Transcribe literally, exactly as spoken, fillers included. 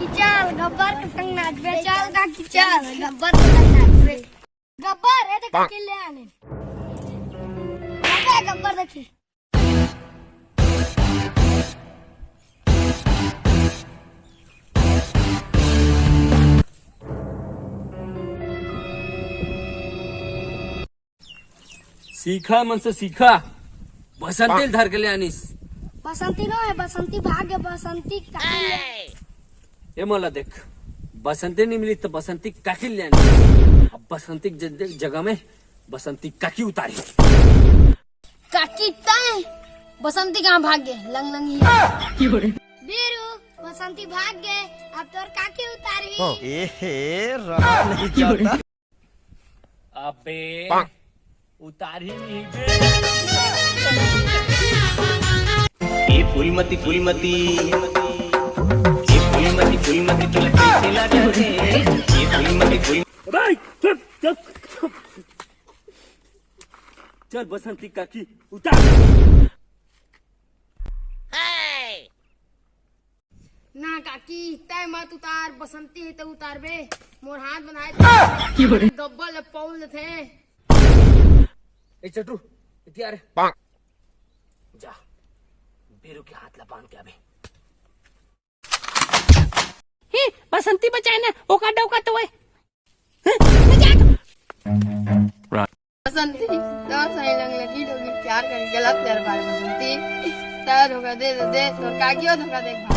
चल, गब्बर के संग नाचबे। चल काकी, चल, गब्बर के संग नाचबे। गब्बर, ए देख, काकी ले आने। अबे, गब्बर देखी। सीखा मन से सीखा, बसंती ल धर के ले आनिस। बसंती नो हे, बसंती भाग गे, बसंती काकी ले। ए मोला देख, बसंती नहीं मिली तो बसंती काकी ले आनिस। अब बसंती के ज-, जगह में बसंती काकी उतारी। काकी तय बसंती कहाँ भाग गे? लंग लंग ही। बीरू, बसंती भाग गे, अब तोर काकी उतारी। ए हे, रहा नहीं जाता। अबे, उतार ही नहीं बे। ए फूलमती, फूलमती, ए फूलमती, फूलमती, तोला कैसे लगा रे? ए फूलमती, फूल भाई, चुप, चुप, चुप। चल बसंती काकी, उतार। ना काकी, तय मत उतार, बसंती हे त उतारबे। मोर हाथ बंधाए, गब्बर ले पौल देथे। ए चटू, इतिया रे। जा, बीरू के हाथ ला बांध के आबे। हे, बसंती बचाए ना, ओका डौका तो हे। बसंती, तोर सही लंग लगी डोगी प्यार करी गलत प्यार बार बसंती। तय धोखा दे दे, दे, तोर काकियो धोखा दे।